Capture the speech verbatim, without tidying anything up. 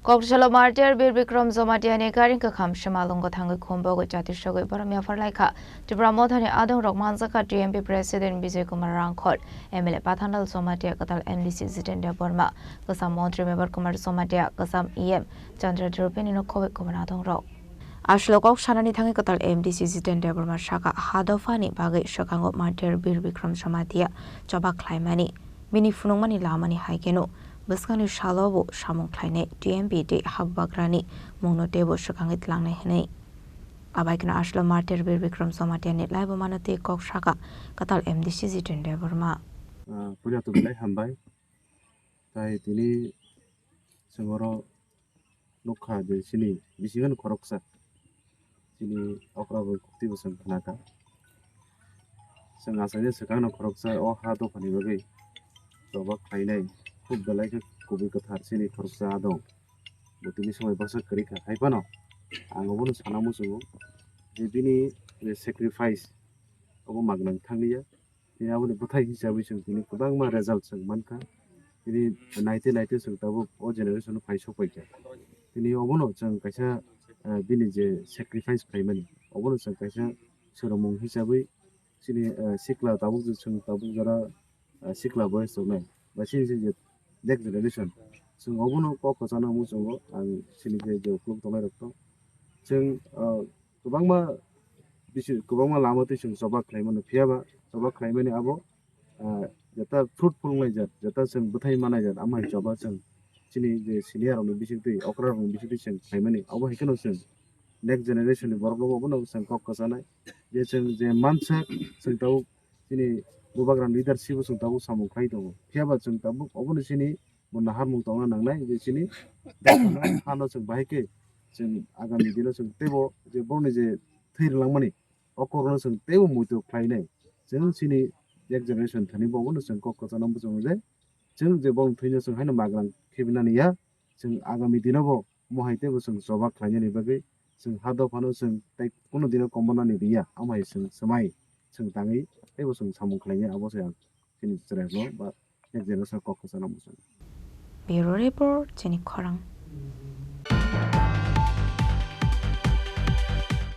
Kokthalo Martyr Bir Bikram Jamatia ni gari kwkham simalwngo thangwi khumbogwi chati sogwi boromya pharlaikha. Tipra Mothani adongrok manjakha T M P President Bijay Kumar Rangkhol, M L A Pathanlal Jamatia, kwtal M D C Jitendra Debbarma, kwcham montri Mebar Kumar Jamatia, kwcham E M Chandra Dhruv bini nokhowoi kubun adongrok. Aswk kok sanani thangwi kwtal M D C Jitendra Debbarma sakha, ha dophani bagwi swkango Martyr Bir Bikram Jamatia choba khlaimani. Bini phunukmani lamani hai kheno bwskangni salo bo samung khlainai T M P tei habubagrani mungno teibo swkangwi tlangnai hwnwi. Abai kheno aswk Martyr Bir Bikram Jamatia ni laibuma no tei kok sakha kwtal M D C Jitendra Debbarma. Ah, puila to belai hambai. Tai tini chwng oro nukha je chini bisingo khoroksa chini okra bai kwtwi bwswng khnakha. Chwng achaina swkangno khoroksa o ha dophani bagwi choba khlainai khub belai khe kubui kwthar chini khoroksa adong. Bo tini swmai baksa kwrwi kha, hai phano ang obono sana muchungo je bini je sacrifice obo magwnang thanglia. Tini aboni bwthai hisabwi chwng tini kwbangma result chwng mankha. Tini naite naite chwng tabuk o generation o phai sokpaikha. Tini obono chwng kaisa, eh, bini je sacrifice khlaimani, obono chwng kaisa swrwngmung hisabwi chini, eh, sikla tabuk je chwng tabuk jora, eh, sikla boyes tongnai ba chini je next generation chwng obono kok kwchana muchungo ang chini je je ukuluk tongnai rok to chwng, eh, kwbangma bisi, kwbangma lama twi chwng choba khlai mano, phiya ba choba khlai mani abo, ah, jeta fruitful wngnai jat, jeta chwng bwthai manai jat, amo hai choba chwng chini je senior rokni bising twi, okra rokni bising twi chwng khlai mani, abo hai kheno chwng next generation ni borok rokbo abono chwng kok kwchanai. Je chwng je mansak chwng tabuk chini bubagra leadership o chwng tabuk samung khlai tongo, phiya ba chwng tabuk obono chini bo naharmung tongna nangnai je chini hano chwng bahai khe chwng agami dino chwng teibo je borokni je thwi rwlangmani o kokno chwng teibo muitu khlainai. Chwng chini next generation thani bo bono chwng kok kwchana muchungo je chwng je borokni thwino chwng haino magrang khibinani ya, chwng agami dino bo mohai teibo chwng choba khlainani bagwi chwng ha dophano chwng tei kunu dino komornani riya, amo hai chwng swmai chwng tangwi teibo chwng samung khlainai, abo se ang chini chwrairokno ba next generation kok kwchana muchungo. Bureau Report, chini khorang.